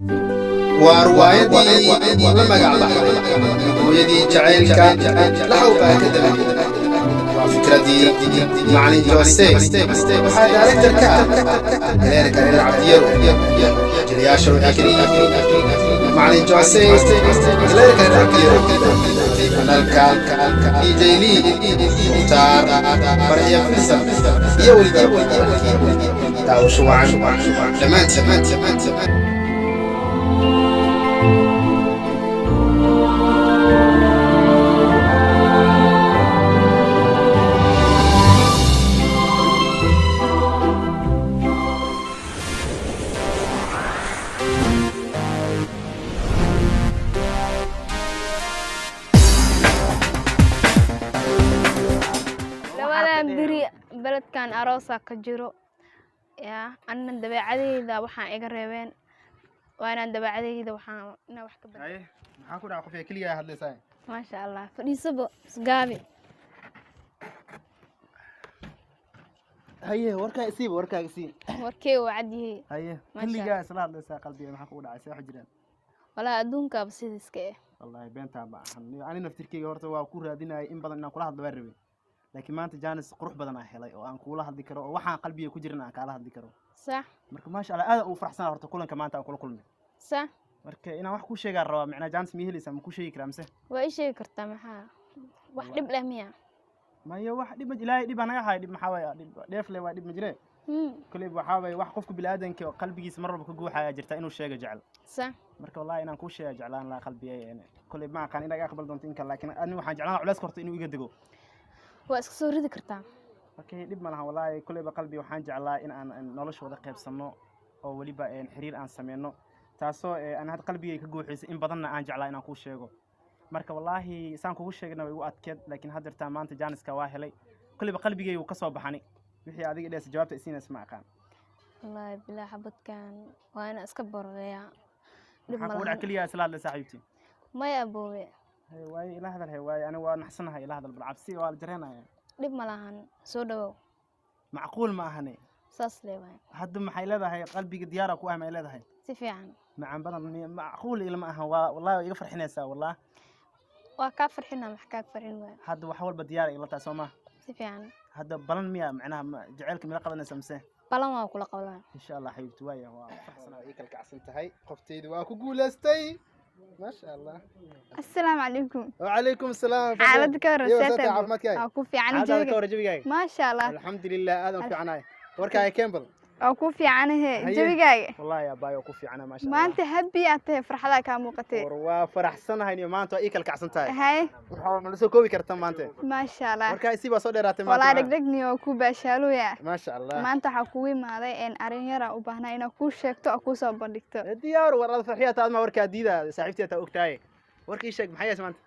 Waa ruwaayadii la magac baxday Hooyadii Jacaylka, Laxaw baa ka dambeeyey. Waa fikradii Macalin Jose, waxaa director ka ah Galeerka Reer Cabdiyaro. Jilayaasha waxay kala yihiin Macalin Jose, Galeerka Reer Cabdiyaro, Analka, DJ Lee, Mukhtaar, Farxiya Filsan iyo weliba. Daawasho wacan dhammaantiin. Labadan beri beledkan aroosaa ka jiro. Yaa anna dabeecadeyda waxaan iga reebeen waa inaan dabeecadeyda waxaan inaan wax ka bedelo. Haye, maxaa ku dhaca qofka keligaa hadlaysaa? Maasha Allah, fadhiisabo, isgaabi. Haye, warkaa isiiba, warkaaga isii. Warkey waa cad yahay. Haye. Maasha. Keligaa isla hadlaysaa, qalbiga maxaa kugu dhacay? See wax jiraan? Walaa adduunkaaba sidiiska eh. Wallaahi beentaa ma ahan. Ani naftirkeyga horta waa ku raadinayay in badan, inaan kula hadlo waan rabay, laakiin maanta jaanis qurux badan aan helay oo aan kula hadli karo oo waxaan qalbiga ku jirin aan kaala hadli karo. Marka maasha Allah, aad ugu faraxsanaa horta kulanka maanta aan kula kulmay. Marka inaan wax kuu sheegaan rabaa, macnaa jaanis ma helaysaa, ma kuu sheegi karaa mise? Waa ii sheegi kartaa, maxaa wax dhib leh miya? Maya, wax dhib ma, Ilaahay dhib anaga haay. Dhib maxaa waaya? Dhib dheef le waa, dhib ma jire. Koley waxaa waye wax qofka biniaadanka qalbigiisa mar walba ka guuxaya jirta inuu sheega jecel. Marka wallahi inaan kuu sheega jeclaan lahaa qalbiga. Koley ma aqaan inaad iga aqbali doonto in kale, laakiin ani waxaan jeclaan lahaa culeys horta inuu iga dego. Waa iska soo ridi kartaa. Okay, dhib ma lahan. Wallaahi koleyba qalbi waxaan jeclaa in aan nolosha wada qaybsanno oo weliba xiriir aan sameyno, taasoo aan hadda qalbigay ka guuxaysay in badanna aan jeclaa inaan kuu sheego. Marka wallaahi saan kugu sheegna way igu adkeed, laakiin haddeertaa maanta jaaniska waa helay. Koleyba qalbigay wuu ka soo baxani wixii adiga dhees jawaabta isiinaysa, ma aqaan. Wallaahi bilaa xabadkan waa inaan iska bororeeyaa, dhib Maxaa ma kugu dhac? lahan. Keligaa isla hadlay, saaxiibtii. Maya aboowe. Haye waaye, ila hadal. Hay waaye, ani waa naxsanahay, ila hadal bal, cabsi waa la jareenaya. Dhib ma lahan, soo dhawow. Macquul ma ahane. Saas lee waay. Hadda maxay leedahay? Qalbiga diyaara ku ah may leedahay? Si fiican. Macaan badan, macquul ilama ahan. Waa wallahi waa iga farxinaysaa wallah. Waa kaa farxina, max kaa farxin waay? Hadda wax walba diyaar ila tahay, soo ma? Si fiican. Hadda balan miya, macnaha jaceylka mila qabanaysa mise? Balan waa kula qablaan. Insha Allah xabiibti, waaya, waa faraxsanaa, ii kala kacsan tahay qofteyda, waa ku guulaystay, maasha Allah. Asalaamu calaykum. Wacalaykum asalaam. Xaaladda ka Iyo waran? wasata, caafimaadkaaga? Waa ku fiican. Xaaladda ka Jawiga waran, jawigaaga? Maasha Allah. Alxamdulilah, aadan fiicanahay. Warkaaga kembal. Waa ku fiicanahe. Haye. Jawigaaga? Wallahi abaayo ku fiicana, maasha Allah. Maanta happy aad tahay, farxadaa kaa muuqatay. War waa faraxsanahay niyo, maanta waa ii kala kacsan tahay. Haye. Waxaa nala soo koobi karta maanta. Maasha Allah. Warkaa isii baa soo dheeraatay maanta. Walaa dhegdhegni waa ku baashaalooya. Maasha Allah. Maanta waxaa kugu imaaday een arrin yara u baahnaa inaad kuu sheegto oo kuu soo bandhigto. Diyaar war aad farxiya taad, ma warkaa diida saaxiibtii taa ogtahay. Warka ii sheeg, maxay yahay maanta?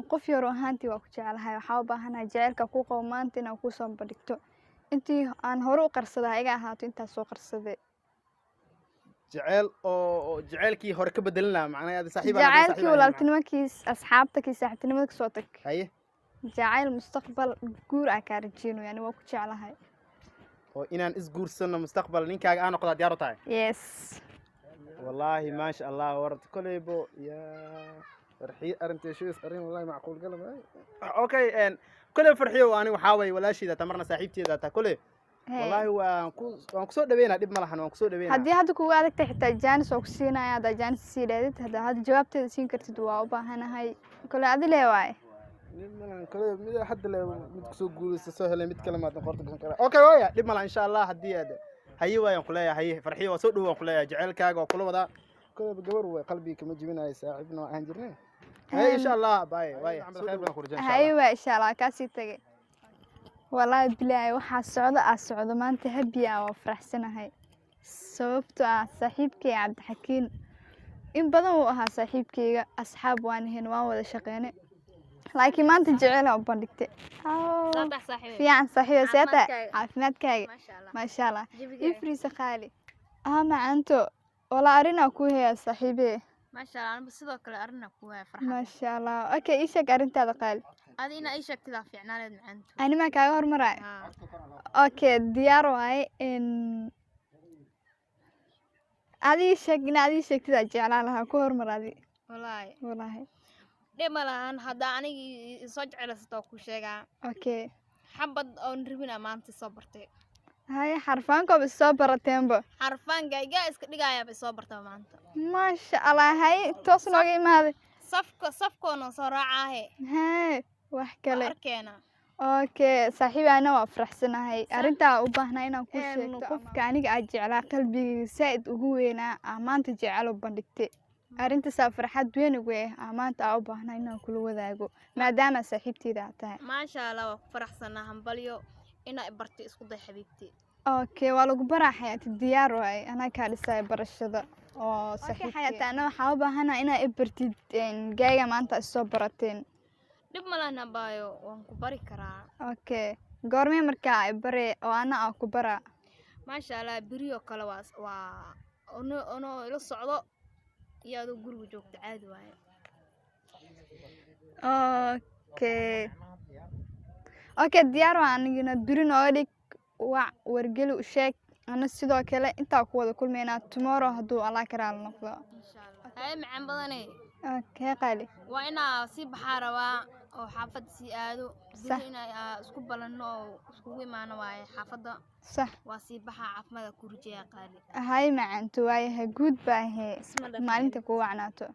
Qof yar oo ahaantii waa ku jeclahay, waxaa u baahanahay jaceylka kuu qabo maanta inaad kuu soo bandhigto. Intii aan hore u qarsadaa iga ahaato intaas soo qarsaday. Jeceyl oo jaceylkii hore ka bedelin lahaa, macnaha aad saaxiib aan Jaceylkii walaaltinimo, asxaabta, kii saaxiibtinimada kasoo tag. Haye. Jacayl mustaqbal guur aa kaa rajeynayo, yani waa ku jeclahay. Oo inaan isguursano, mustaqbal ninkaaga aan noqdaa, diyaar u tahay? Yes. Wallaahi maasha Allah. War koleybo ya farxiyo arintee shuis arrin wallahi macquul galab. Okay, en koley farxiyo ani waxaa waye walaasheeda taa, marna saaxiibteeda taa koley. Wallaahi waan kusoo dhaweynaa, dhib ma lahan, waan kusoo dhaweynaa. Haddii hadda kugu adagtahay xitaa jaanis waa ku siinaya, haddaa jaanis sii dhaadid, haddaa hadda jawaabteeda siin kartid, waa u baahanahay kole adi lee waaye. Dhib ma lahan, koley mid hadda le mid kusoo guuleysta soo helay, mid kale maadan qorta gashan karaa. Okay waaya, dhib ma lahan, insha Allah. Haddii aad haye waayaan kuleeyahay, haye farxiyo, waa soo dhow waan kuleeyahay, jaceylkaaga waa kula wadaa. Koleyba gabar way qalbiga kama jebinayo, saaxiibna waa ahaan jirnay. Haye, insha Allah baay waaya, soo dhow waan ku rajaa insha Haye Allah. waa insha Allah, kaasii tagay. Wallaahi bilaahi waxaa socdo aa socdo, maanta happy ah, waa faraxsanahay, sababtoo ah saaxiibkay Cabdixakiin in badan wuu ahaa saaxiibkayga, asxaab waan ahayn, waan wada shaqeynay, laakiin maanta jecel u bandhigtay. Fiican saaxiiba, seeta caafimaadkaaga? Maasha Allah. Ifriisa qaali ah macanto, walaa arrinaa kuu hayaa saaxiibee. Maasha Allah, aniba sidoo kale arrinaa ku haya farxad. Maasha Allah. Okay, ii sheeg arrintaada qaali. Adi inaa ii sheegtidaa fiicnaaneed, macaanto. Animaa kaaga hormaraayo. Okay, diyaar waaye. Adii sheeg, in adii sheegtid aa jeclaan lahaa. Ku hormar adi. Wallaahi. Wallaahi. Dhib ma lahan, hadda anigi soo jeclaysato ku sheegaa. Okay. Xabad oon rabina maanta soo bartay. Haye, xarfaankooba isoo barateenba. Xarfaan gaygaa iska dhigayaaba soo bartaba maanta. Maasha Allah. Haye, toos nooga imaaday. Safka safkoona soo raacaahe. Hee, wax kale. Arkeena. Okay saaxiib, ana waa faraxsanahay. Arrintaa u baahnaa inaan kuu sheegto, qofka aniga aad jeclaa, qalbigayga zaa'id ugu weynaa, aa maanta jecel u bandhigtay. Arrintaasaa farxad weyn ugu ah, aa maanta aa u baahnaa inaan kula wadaago, maadaama saaxiibteyda aad tahay. Maasha Allah, waa ku faraxsanaa. Hambalyo, inaa i bartay isku day, xabiibti. Okay, waa lagu baraa, xayaati. Diyaar waay, anaa kaa dhisaya barashada oo saaxiibkay. Xayaati, ana waxaa u baahanaa inaa i bartid gaaga maanta isoo barateen. Dhib ma lahan abaayo, waan ku bari karaa. Okay, goormee markaa i bare oo ana aa ku baraa? Maasha Allah, beriyoo kale waa ono ila socdo iyo adoo guriga joogto, caadi waaye. Okay, diyaar waa. Anigina beri nooga dhig. Wac, wargeli, u sheeg. Ana sidoo kale intaa ku wada kulmaynaa tomorrow, hadduu Allah karaal noqdo. Insha Allah. Haye, macaan badane. Okay qaali. Waa inaa sii baxaa rabaa oo xaafadda sii aado. Sax. Beri inaa isku ballanno oo iskugu imaano waaye xaafadda. Sax. Waa sii baxaa, caafimaada ku rijeeya, qaali. Hay macaanto, waayahay, guud baa ahee. Isma dhafin. Maalinta kuu wacnaato.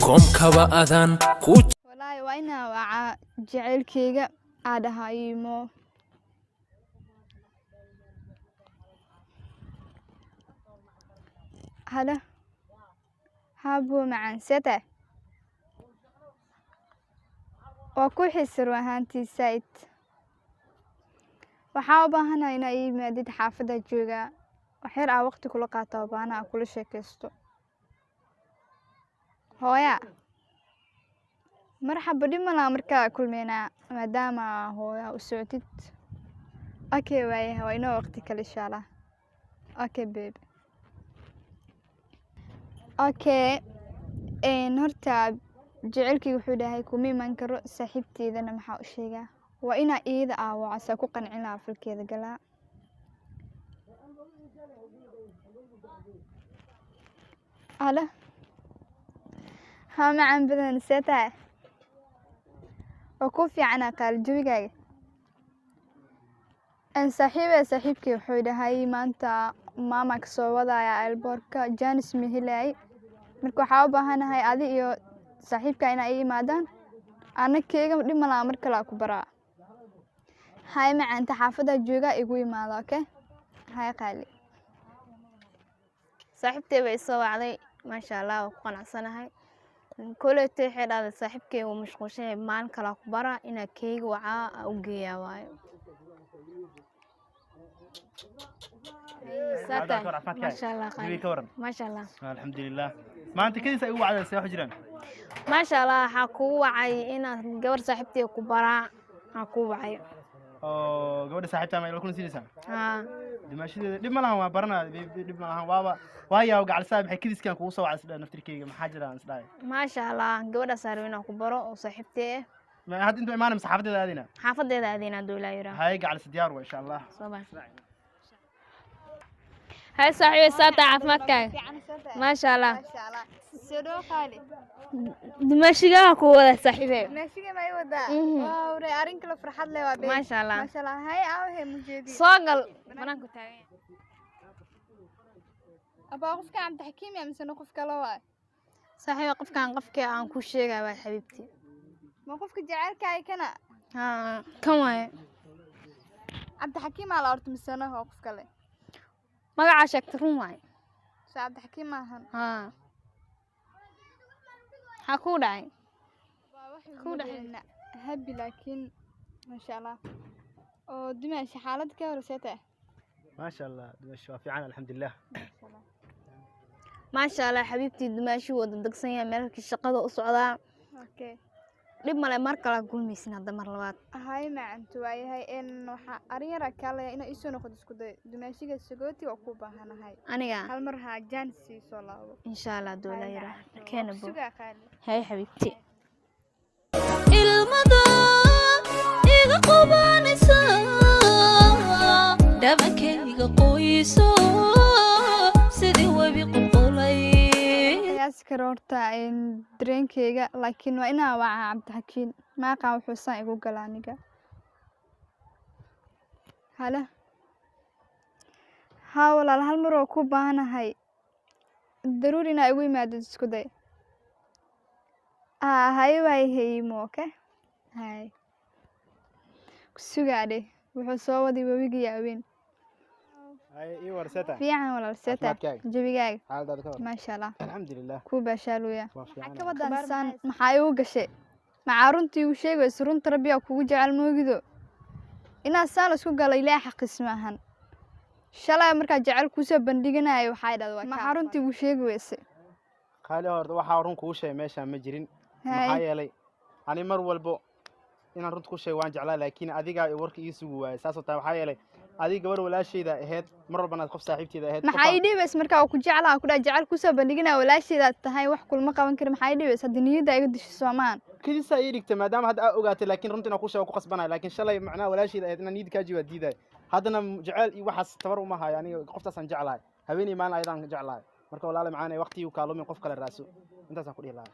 Koomkaba adaan ku Walaahi waa inaa wacaa jaceylkeyga, aa dhahaa iimo. Halo, habo macaan, see tahay? Waa ku xiisa run ahaantii zaid. Waxaa u baahanahay inaa ii yimaadid, xaafadda joogaa. Wax yar aa waqti kula qaato oo baahana aa kula sheekaysto. Hooya marxaba, dhib malaha, markaa kulmeynaa maadaama hooya u socotid. Okay waayahay, waa inoo waqti kale, insha Allah. Okay baby. Okay, horta jaceylkeyga wuxuu dhahay kuma iman karo, saaxiibteydana maxaa u sheegaa? Waa inaa iyada aa waco, saa ku qancin lahaa falkeeda galaa. Halo, haa macaan badan, see tahay? Waa kuu fiicanaa qaali, jawigaaga. Saaxiibey, saaxiibkay wuxuu dhahay maanta maama kasoo wadaya airportka, chance ma helaay. Marka waxaa u baahanahay adi iyo saaxiibka inaa ii imaadaan. Ana keega dhib malaha, mar kale aa ku baraa. Hay macaanta, xaafadda joogaa, igu imaada. Okay, hay qaali. Saaxiibtay bay soo wacday, maasha Allah, waa ku qanacsanahay. Koleyta waxay dhahday saaxiibkay wuu mashquulsan yahay, maalin kale ku bara, inaa keyga wacaa aa u geeyaa waayo. Caafimaadka war, caafimaadkaaga. Maasha Allah qaali. Jawiga ka waran? Maasha Allah. Alxamdulilah. Maanta kadiis ay ugu wacdeen, see wax jiraan? Maasha Allah, waxaa kugu wacay inaad gabar saaxiibtay ku baraa waxaa kugu wacay. Oo gabadha saaxiibtaa ma ila kuna siinaysaa? Haa. Dimaashadeeda dhib ma lahan, waa baranaa, dhib ma lahan. Waaba waayaa gacalsaa, maxay kadiskan kugu soo wacay isdhahay naftirkeyga, maxaa jira aan isdhahay. Maasha Allah, gabadhaas aa rabay inaan ku baro oo saaxiibtay ah. Ma hadda intuu imaanay mise xaafadeeda aadayna? Xaafadeeda aadayna, hadduu Ilaa yiraa. Haye gacalsa, diyaar waa, insha Allah. Soo bax. Hay saaxiibey, saata caafimaadkaaga? Maasha Allah. Soo dhawo qaali. Dimaashigaha ku wada, saaxiibey. Maashiga ma ii wadaa? Mhm. Waaw, re arrin kale farxad leh waa bee. Maasha Allah. Maasha Allah. Hay aawahe mujeedi? Soo gal, banaanku taagan yahay. Abaa, qofka Cabdixakiim ya mise qof kale waay? Saaxiibey, qofkan qofkii aan ku sheegaya waa, xabiibti. Ma qofka jaceylkaaga kana? Haa, kan waaye. Cabdixakiim aa la horta misena waa qof kale? Magacaa sheegta run waaye. Soo Cabdixakiim maahan? Haa, maxaa kuu dhacay? Waa wax Ku dhacay. Happy, laakiin maasha Allah. Oo dimaasha, xaalad ka hor see tahay? Maasha Allah, dimaasha waa fiican, alxamdulilah. Maasha Allah, xabiibtii, dimaashuu wada degsan yahay, meelkii shaqada u socdaa. Okay. Dhib male, mar kale kulmaysin hadda mar labaad. Hay macanto, waayahay. Waxaa arrin yaraa kaalaya inaa iisoo noqoto, isku day. Dumaashiga sagooti waa kuu baahanahay. Aniga? Hal mar haa jaanis sii soo laabo. Insha Allah, doola Hay yaraa. macanto, waa Keena ku bo. Sugaa qaali. Hay xabiibti. Ilmada iga qubanaysa, dhabankayga qoyso sidii webi qulqulay. Qiyaasi karo horta dareenkeyga, laakiin waa inaa wacaa Cabdixakiin. Maaqaan wuxuu saan igu gala aniga. Halo, haa walaal, hal mar oo ku baahanahay, daruuri inaa igu imaadid, isku day. Haa, haye, waay haymo. Okay, hay kusugaa dheh, wuxuu soo waday webiga yaaweyn. Hay, ii war seta. Fiican walaal, seta? Caafimaadkaaga? Jawigaaga? Xaaladaada ka war? Maasha Allah. Alxamdulilah. Kuu baashaaluya. Waa fiican. Ka wadaan saan maxaa igu gashay? Maxaa runtii igu sheegaysa? Runta rabbiyaa kugu jecel moogido inaad saan la isku galo. Ilaah xaqiis ma ahan. Shalay markaa jecel kuusoo bandhiganayo waxaa idhahda waa maxaa runtii igu sheegi weyse? Qaali, horta waxaa run kuu sheegay meeshaan ma jirin, maxaa Hay. yeelay ani mar walbo inaan runta ku sheego waan jeclaa, laakiin adigaa warka ii sugi waayay. Saasoo tahay, waxaa yeelay adiga gabar walaashayda ahayd, mar walbana qof saaxiibteeda ahayd. Maxaa ii dhibays markaa waa ku jeclaa, ku dhaha jecel kuusoo bandhiganaya, walaasheedaad tahay, wax kulma qaban kari. Maxaa ii dhibays hadda? Niyadda iga disho soomaan. Kadisaa ii dhigtay maadaama hadda aa ogaatay, laakiin runta inaan ku sheego ku qasbanayo. Laakiin shalay macnaha walaashayda ahayd inaan niyadda kaa jiba diiday. Haddana jeceyl iyo waxaas tabar uma hayo aniga. Qoftaasaan jeclahay, habeenii maalin ayadaan jeclahay. Marka walaala macaanay, waqtigii kaalumin, qof kale raaso. Intaasaan ku dhihi lahaa.